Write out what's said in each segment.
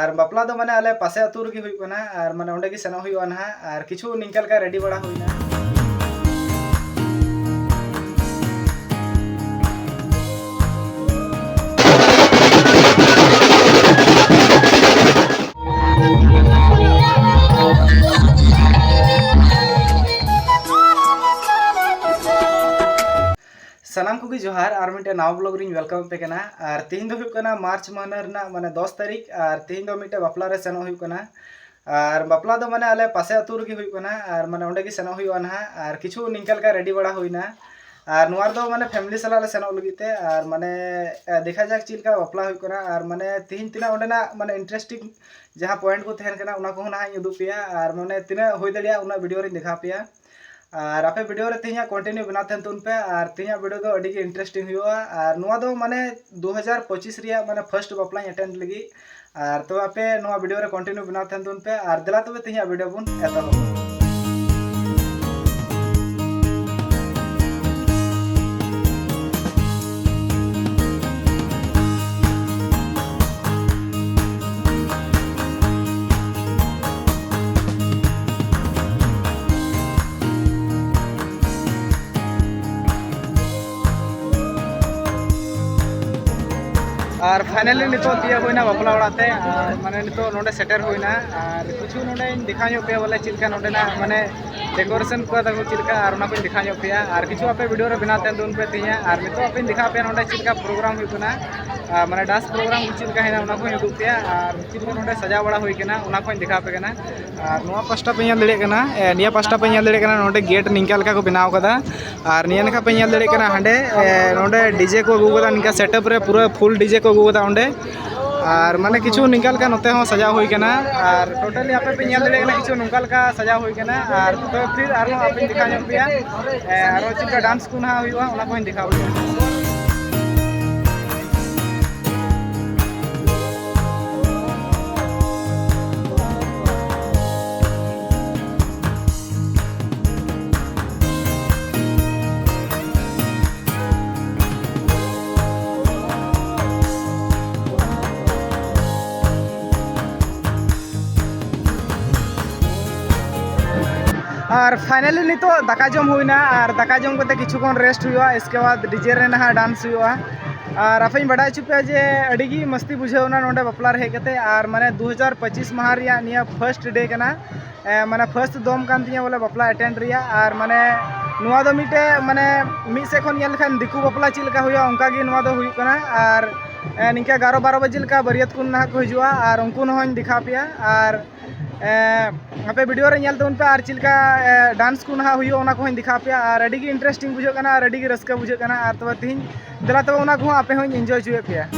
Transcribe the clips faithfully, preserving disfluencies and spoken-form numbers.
ᱟᱨ ᱵᱟᱯᱞᱟ ᱫᱚ ᱢᱟᱱᱮ ᱟᱞᱮ ᱯᱟᱥᱮ ᱟᱹᱛᱩ ᱨᱮᱜᱮ ᱦᱩᱭᱩᱜ ᱠᱟᱱᱟ, ᱟᱨ ᱢᱟᱱᱮ ᱚᱸᱰᱮ ᱜᱮ ᱥᱮᱱᱚᱜ ᱦᱩᱭᱩᱜᱼᱟ ᱱᱟᱦᱟᱜ᱾ ᱟᱨ ᱠᱤᱪᱷᱩ ᱱᱤᱝᱠᱟ ᱞᱮᱠᱟ ᱨᱮᱰᱤ ᱵᱟᱲᱟ ᱦᱩᱭᱱᱟ᱾ ᱥᱟᱱᱟᱢ ᱠᱚᱜᱮ ᱡᱚᱦᱟᱨ, ᱟᱨ ᱢᱤᱫᱴᱮᱱ ᱱᱟᱣᱟ ᱵᱞᱚᱜ ᱨᱤᱧ ᱣᱮᱞᱠᱟᱢ ᱟᱯᱮ ᱠᱟᱱᱟ᱾ ᱟᱨ ᱛᱮᱦᱮᱧ ᱫᱚ ᱦᱩᱭᱩᱜ ᱠᱟᱱᱟ ᱢᱟᱨᱪ ᱢᱟᱹᱦᱱᱟᱹ ᱨᱮᱱᱟᱜ ᱢᱟᱱᱮ ᱫᱚᱥ ᱛᱟᱹᱨᱤᱠᱷ, ᱟᱨ ᱛᱮᱦᱮᱧ ᱫᱚ ᱢᱤᱫᱴᱮᱱ ᱵᱟᱯᱞᱟ ᱨᱮ ᱥᱮᱱᱚᱜ ᱦᱩᱭᱩᱜ ᱠᱟᱱᱟ᱾ ᱟᱨ ᱵᱟᱯᱞᱟ ᱫᱚ ᱢᱟᱱᱮ ᱟᱞᱮ ᱯᱟᱥᱮ ᱟᱹᱛᱩ ᱨᱮᱜᱮ ᱦᱩᱭᱩᱜ ᱠᱟᱱᱟ, ᱟᱨ ᱢᱟᱱᱮ ᱚᱸᱰᱮ ᱜᱮ ᱥᱮᱱᱚᱜ ᱦᱩᱭᱩᱜᱼᱟ ᱱᱟᱦᱟᱜ᱾ ᱟᱨ ᱠᱤᱪᱷᱩ ᱱᱤᱝᱠᱟ ᱞᱮᱠᱟ ᱨᱮᱰᱤ ᱵᱟᱲᱟ ᱦᱩᱭᱱᱟ, ᱟᱨ ᱱᱚᱣᱟ ᱨᱮᱫᱚ ᱢᱟᱱᱮ ᱯᱷᱮᱢᱤᱞᱤ ᱥᱟᱞᱟᱜ ᱞᱮ ᱥᱮᱱᱚᱜ ᱞᱟᱹᱜᱤᱫ ᱛᱮ᱾ ᱟᱨ ᱢᱟᱱᱮ ᱮ, ᱫᱮᱠᱷᱟ ᱡᱟᱠ ᱪᱮᱫ ᱞᱮᱠᱟ ᱵᱟᱯᱞᱟ ᱦᱩᱭᱩᱜ ᱠᱟᱱᱟ, ᱟᱨ ᱢᱟᱱᱮ ᱛᱮᱦᱮᱧ ᱛᱤᱱᱟᱹᱜ ᱚᱸᱰᱮᱱᱟᱜ ᱢᱟᱱᱮ ᱤᱱᱴᱟᱨᱮᱥᱴᱤᱝ ᱡᱟᱦᱟᱸ ᱯᱚᱭᱮᱱᱴ ᱠᱚ ᱛᱟᱦᱮᱱ ᱠᱟᱱᱟ, ᱚᱱᱟ ᱠᱚᱦᱚᱸ ᱱᱟᱦᱟᱜ ᱤᱧ ᱩᱫᱩᱜ ᱯᱮᱭᱟ, ᱟᱨ ᱢᱟᱱᱮ ᱛᱤᱱᱟᱹᱜ ᱦᱩᱭ ᱫᱟᱲᱮᱭᱟᱜᱼᱟ ᱩᱱᱟᱹᱜ ᱵᱷᱤᱰᱤᱭᱳ ᱨᱤᱧ ᱫᱮᱠᱷᱟᱣ ᱯᱮᱭᱟ᱾ ᱟᱨ ᱟᱯᱮ ᱵᱷᱤᱰᱤᱭᱳ ᱨᱮ ᱛᱮᱦᱮᱧᱟᱜ ᱠᱚᱱᱴᱤᱱᱤᱭᱩ ᱵᱮᱱᱟᱣ ᱛᱟᱦᱮᱱ ᱛᱟᱵᱚᱱ ᱯᱮ, ᱟᱨ ᱛᱮᱦᱮᱧᱟᱜ ᱵᱷᱤᱰᱤᱭᱳ ᱫᱚ ᱟᱹᱰᱤ ᱜᱮ ᱤᱱᱴᱟᱨᱮᱥᱴᱤᱝ ᱦᱩᱭᱩᱜᱼᱟ᱾ ᱟᱨ ᱱᱚᱣᱟ ᱫᱚ ᱢᱟᱱᱮ ᱫᱩ ᱦᱟᱡᱟᱨ ᱯᱚᱸᱪᱤᱥ ᱨᱮᱭᱟᱜ ᱢᱟᱱᱮ ᱯᱷᱟᱨᱥᱴ ᱵᱟᱯᱞᱟᱧ ᱮᱴᱮᱱᱰ ᱞᱟᱹᱜᱤᱫ᱾ ᱟᱨ ᱛᱚᱵᱮ ᱟᱯᱮ ᱱᱚᱣᱟ ᱵᱷᱤᱰᱤᱭᱳ ᱨᱮ ᱠᱚᱱᱴᱤᱱᱤᱭᱩ ᱵᱮᱱᱟᱣ ᱛᱟᱦᱮᱱ ᱛᱟᱵᱚᱱ ᱯᱮ, ᱟᱨ ᱫᱮᱞᱟ ᱛᱚᱵᱮ ᱛᱮᱦᱮᱧᱟᱜ ᱵᱷᱤᱰᱤᱭᱳ ᱵᱚᱱ ᱮᱛᱚᱦᱚᱵᱟ᱾ ᱟᱨ ᱯᱷᱟᱭᱱᱟᱞᱤ ᱱᱤᱛᱚᱜ ᱛᱤᱭᱟᱹᱜ ᱦᱩᱭᱱᱟ ᱵᱟᱯᱞᱟ ᱚᱲᱟᱜ ᱛᱮ, ᱟᱨ ᱢᱟᱱᱮ ᱱᱤᱛᱚᱜ ᱱᱚᱰᱮ ᱥᱮᱴᱮᱨ ᱦᱩᱭᱱᱟ᱾ ᱟᱨ ᱠᱤᱪᱷᱩ ᱱᱚᱰᱮᱧ ᱫᱮᱠᱷᱟᱣ ᱧᱚᱜ ᱯᱮᱭᱟ ᱵᱚᱞᱮ ᱪᱮᱫ ᱞᱮᱠᱟ ᱱᱚᱰᱮᱱᱟᱜ ᱢᱟᱱᱮ ᱰᱮᱠᱳᱨᱮᱥᱚᱱ ᱠᱚ ᱛᱟᱠᱚ ᱪᱮᱫ ᱞᱮᱠᱟ, ᱟᱨ ᱚᱱᱟ ᱠᱚᱧ ᱫᱮᱠᱷᱟᱣ ᱧᱚᱜ ᱯᱮᱭᱟ᱾ ᱟᱨ ᱠᱤᱪᱷᱩ ᱟᱯᱮ ᱵᱷᱤᱰᱤᱭᱳ ᱨᱮ ᱵᱮᱱᱟᱣ ᱛᱟᱦᱮᱱ ᱛᱟᱵᱚᱱ ᱯᱮ ᱛᱮᱦᱮᱧᱟᱜ᱾ ᱟᱨ ᱱᱤᱛᱚᱜ ᱟᱯᱮᱧ ᱫᱮᱠᱷᱟᱣ ᱯᱮᱭᱟ ᱱᱚᱰᱮ ᱪᱮᱫ ᱞᱮᱠᱟ ᱯᱨᱳᱜᱨᱟᱢ ᱦᱩᱭᱩᱜ ᱠᱟᱱᱟ, ᱟᱨ ᱢᱟᱱᱮ ᱰᱟᱱᱥ ᱯᱨᱳᱜᱨᱟᱢ ᱠᱚ ᱪᱮᱫ ᱞᱮᱠᱟ ᱦᱮᱱᱟᱜᱼᱟ ᱚᱱᱟ ᱠᱚᱧ ᱩᱫᱩᱜ ᱯᱮᱭᱟ, ᱟᱨ ᱪᱮᱫ ᱞᱮᱠᱟ ᱱᱚᱰᱮ ᱥᱟᱡᱟᱣ ᱵᱟᱲᱟ ᱦᱩᱭ ᱠᱟᱱᱟ ᱚᱱᱟ ᱠᱚᱧ ᱫᱮᱠᱷᱟᱣ ᱯᱮ ᱠᱟᱱᱟ᱾ ᱟᱨ ᱱᱚᱣᱟ ᱯᱟᱥᱴᱟ ᱯᱮ ᱧᱮᱞ ᱫᱟᱲᱮᱭᱟᱜ ᱠᱟᱱᱟ, ᱮ, ᱱᱤᱭᱟᱹ ᱯᱟᱥᱴᱟ ᱯᱮ ᱧᱮᱞ ᱫᱟᱲᱮᱭᱟᱜ ᱠᱟᱱᱟ, ᱱᱚᱰᱮ ᱜᱮᱴ ᱱᱤᱝᱠᱟ ᱞᱮᱠᱟ ᱠᱚ ᱵᱮᱱᱟᱣ ᱠᱟᱫᱟ᱾ ᱟᱨ ᱱᱤᱭᱟᱹ ᱱᱟᱠᱷᱟ ᱯᱮ ᱧᱮᱞ ᱫᱟᱲᱮᱭᱟᱜ ᱠᱟᱱᱟ, ᱦᱟᱸᱰᱮ, ᱮ, ᱱᱚᱰᱮ ᱰᱤᱡᱮ ᱠᱚ ᱟᱹᱜᱩ ᱠᱟᱫᱟ, ᱱᱤᱝᱠᱟ ᱥᱮᱴᱟᱯ ᱨᱮ ᱯᱩᱨᱟᱹ ᱯᱷᱩᱞ ᱰᱤᱡᱮ ᱠᱚ ᱟᱹᱜᱩ ᱠᱟᱫᱟ ᱚᱸᱰᱮ᱾ ᱟᱨ ᱢᱟᱱᱮ ᱠᱤᱪᱷᱩ ᱱᱤᱝᱠᱟ ᱞᱮᱠᱟ ᱱᱚᱛᱮ ᱦᱚᱸ ᱥᱟᱡᱟᱣ ᱦᱩᱭ ᱠᱟᱱᱟ᱾ ᱟᱨ ᱴᱳᱴᱟᱞᱤ ᱟᱯᱮ ᱯᱮ ᱧᱮᱞ ᱫᱟᱲᱮᱭᱟᱜ ᱠᱟᱱᱟ, ᱠᱤᱪᱷᱩ ᱱᱚᱝᱠᱟ ᱞᱮᱠᱟ ᱥᱟᱡᱟᱣ ᱦᱩᱭ ᱠᱟᱱᱟ᱾ ᱟᱨ ᱛᱚ ᱯᱷᱤᱨ ᱟᱨᱦᱚᱸ ᱟᱯᱮᱧ ᱫᱮᱠᱷᱟᱣ ᱧᱚᱜ ᱯᱮᱭᱟ, ᱮ, ᱟᱨᱦᱚᱸ ᱪᱮᱫ ᱞᱮᱠᱟ ᱰᱟᱱᱥ ᱠᱚ ᱱᱟᱦᱟᱜ ᱦᱩᱭᱩᱜᱼᱟ, ᱚᱱᱟ ᱠᱚᱦᱚᱸᱧ ᱫᱮᱠᱷᱟᱣ ᱯᱮᱭᱟ᱾ ᱟᱨ finally ᱱᱤᱛᱚᱜ ᱫᱟᱠᱟ ᱡᱚᱢ ᱦᱩᱭᱱᱟ, ᱟᱨ ᱫᱟᱠᱟ ᱡᱚᱢ ᱠᱟᱛᱮ ᱠᱤᱪᱷᱩ ᱠᱷᱚᱱ rest ᱦᱩᱭᱩᱜᱼᱟ, ᱤᱥᱠᱮ ᱵᱟᱫ DJ ᱨᱮ ᱱᱟᱦᱟᱜ dance ᱦᱩᱭᱩᱜᱼᱟ᱾ ᱟᱨ ᱟᱯᱮᱧ ᱵᱟᱰᱟᱭ ᱦᱚᱪᱚ ᱯᱮᱭᱟ ᱡᱮ ᱟᱹᱰᱤ ᱜᱮ ᱢᱟᱥᱛᱤ ᱵᱩᱡᱷᱟᱹᱣ ᱮᱱᱟ ᱱᱚᱰᱮ ᱵᱟᱯᱞᱟ ᱨᱮ ᱦᱮᱡ ᱠᱟᱛᱮ᱾ ᱟᱨ ᱢᱟᱱᱮ ᱫᱩ ᱦᱟᱡᱟᱨ ᱯᱚᱸᱪᱤᱥ ᱢᱟᱦᱟ ᱨᱮᱭᱟᱜ ᱱᱤᱭᱟᱹ first day ᱠᱟᱱᱟ᱾ ᱮ, ᱢᱟᱱᱮ first ᱫᱚᱢ ᱠᱟᱱ ᱛᱤᱧᱟᱹ ᱵᱚᱞᱮ ᱵᱟᱯᱞᱟ attend ᱨᱮᱭᱟᱜ᱾ ᱟᱨ ᱢᱟᱱᱮ ᱱᱚᱣᱟ ᱫᱚ ᱢᱤᱫᱴᱮᱡ, ᱢᱟᱱᱮ ᱢᱤᱫ ᱥᱮᱫ ᱠᱷᱚᱱ ᱧᱮᱞ ᱞᱮᱠᱷᱟᱱ ᱫᱤᱠᱩ ᱵᱟᱯᱞᱟ ᱪᱮᱫ ᱞᱮᱠᱟ ᱦᱩᱭᱩᱜᱼᱟ, ᱚᱱᱠᱟ ᱜᱮ ᱱᱚᱣᱟ ᱫᱚ ᱦᱩᱭᱩᱜ ᱠᱟᱱᱟ᱾ ᱟᱨ ᱮ, ᱱᱤᱝᱠᱟ ᱮᱜᱟᱨᱚ ᱵᱟᱨᱚ ᱵᱟᱡᱮ ᱞᱮᱠᱟ ᱵᱟᱹᱨᱭᱟᱹᱛ ᱠᱚ ᱱᱟᱦᱟᱜ ᱠᱚ ᱦᱤᱡᱩᱜᱼᱟ, ᱟᱨ ᱩᱱᱠᱩ ᱦᱚᱸᱧ ᱫᱮᱠᱷᱟᱣ ᱯᱮᱭᱟ᱾ ᱟᱨ ᱮ, ᱟᱯᱮ video ᱨᱮ ᱧᱮᱞ ᱛᱟᱵᱚᱱ ᱯᱮ, ᱟᱨ ᱪᱮᱫ ᱞᱮᱠᱟ ᱮ, dance ᱠᱚ ᱱᱟᱦᱟᱜ ᱦᱩᱭᱩᱜᱼᱟ, ᱚᱱᱟ ᱠᱚᱦᱚᱸᱧ ᱫᱮᱠᱷᱟᱣ ᱯᱮᱭᱟ᱾ ᱟᱨ ᱟᱹᱰᱤ ᱜᱮ interesting ᱵᱩᱡᱷᱟᱹᱜ ᱠᱟᱱᱟ, ᱟᱨ ᱟᱹᱰᱤ ᱜᱮ ᱨᱟᱹᱥᱠᱟᱹ ᱵᱩᱡᱷᱟᱹᱜ ᱠᱟᱱᱟ᱾ ᱟᱨ ᱛᱚᱵᱮ ᱛᱤᱦᱤᱧ ᱫᱮᱞᱟ ᱛᱚᱵᱮ ᱚᱱᱟ ᱠᱚᱦᱚᱸ ᱟᱯᱮ ᱦᱚᱸᱧ enjoy ᱦᱚᱪᱚᱭᱮᱫ ᱯᱮᱭᱟ᱾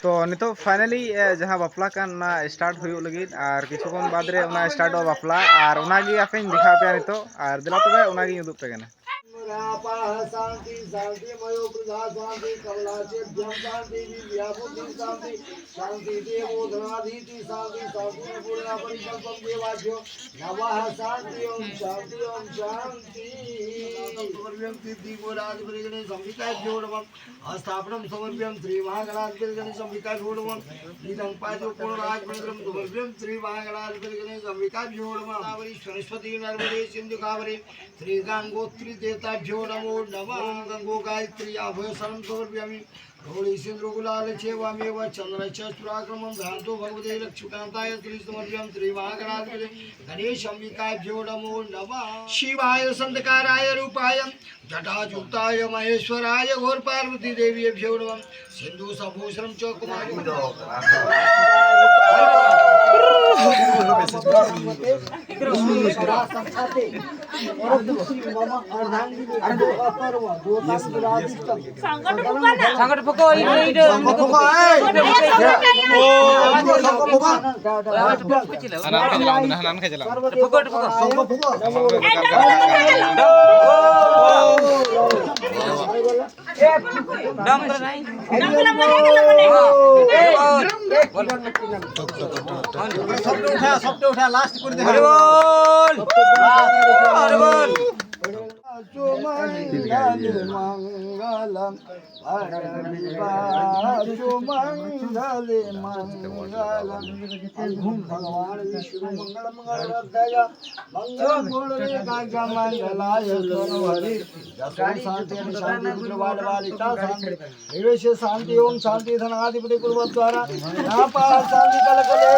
ᱛᱚ ᱱᱤᱛᱚᱜ finally, ᱮ, ᱡᱟᱦᱟᱸ ᱵᱟᱯᱞᱟ ᱠᱟᱱ, ᱚᱱᱟ start ᱦᱩᱭᱩᱜ ᱞᱟᱹᱜᱤᱫ, ᱟᱨ ᱠᱤᱪᱷᱩ ᱠᱷᱚᱱ ᱵᱟᱫᱽ ᱨᱮ ᱚᱱᱟ startᱚᱜᱼᱟ ᱵᱟᱯᱞᱟ, ᱟᱨ ᱚᱱᱟᱜᱮ ᱟᱯᱮᱧ ᱫᱮᱠᱷᱟᱣ ᱯᱮᱭᱟ ᱱᱤᱛᱚᱜ᱾ ᱟᱨ ᱫᱮᱞᱟ ᱛᱚᱵᱮ ᱚᱱᱟᱜᱤᱧ ᱩᱫᱩᱜ ᱯᱮ ᱠᱟᱱᱟ᱾ रापाः शांति, शांति मयो प्रजा शांति, कमलाचेभ्यं शांति, विद्याबुद्धि शांति, शांति देवो धनाधीति शांति, शांति पूर्णा परिकल्पं देवाभ्यो नमः। शांति ओम, शांति ओम, शांति। समर्प्यं सिद्धिगोराधिपतिगणे संविताभ्यो नमः। स्थापनं समर्प्यं श्री महागणाधिपतिगणे संविताभ्यो नमः। इदं पादो पूर्णराजमंडलं समर्प्यं श्री महागणाधिपतिगणे संविताभ्यो नमः। सरस्वती नर्मदे सिंधु कावेरी श्रीगंगोत्री देवताभ्यो नमो नमः। ओम गंगो गायत्री आभूषणं समर्प्यामि। गौरी सिंधु गुलाल सेवामेव चंद्र चूड़ाक्रमं धातो भगवते लक्ष्मीकांताय श्री समर्प्यं श्री महागणाधिपति गणेश अंबिकाभ्यो नमो नमः। शिवाय संतकाराय रूपाय जटाजुटाय महेश्वराय घोर पार्वती देवीभ्यो नमः। सिंधु सभूषणं च कुमारी संकट पुको, इधर, इधर। संकट पुको, ए। संकट पुको। ᱦᱟᱱᱟ ᱠᱷᱟᱡ ᱪᱟᱞᱟᱣ, ᱦᱟᱱᱟ ᱠᱷᱟᱡ ᱪᱟᱞᱟᱣ᱾ ᱯᱷᱩᱠᱚ, ᱯᱷᱩᱠᱚ᱾ ᱥᱚᱝᱜᱚ ᱯᱷᱩᱠᱚ᱾ ᱰᱚᱝ ᱨᱮ ᱱᱟᱭ᱾ ᱰᱚᱝ ᱨᱮ ᱱᱟᱭ᱾ ᱥᱚᱵᱴᱮ ᱩᱴᱷᱟ, ᱥᱚᱵᱴᱮ ᱩᱴᱷᱟ, ᱞᱟᱥᱴ ᱠᱚᱨᱮ ᱫᱮᱠᱷᱟ᱾ ᱦᱚᱨᱤ ᱵᱚᱞ। ᱦᱚᱨᱤ ᱵᱚᱞ। सुमंगल मंगलम परम सुमंगल मंगलम। भगवान विष्णु मंगल मंगल वरदाय मंगल मूर्ति कांचा मंगलाय तनोहरि। जसो शांति शांति पुत्र बाल बालिका शांति। निवेश शांति ओम शांति धनाधिपति कुलवत द्वारा। यहाँ पर शांति कल कले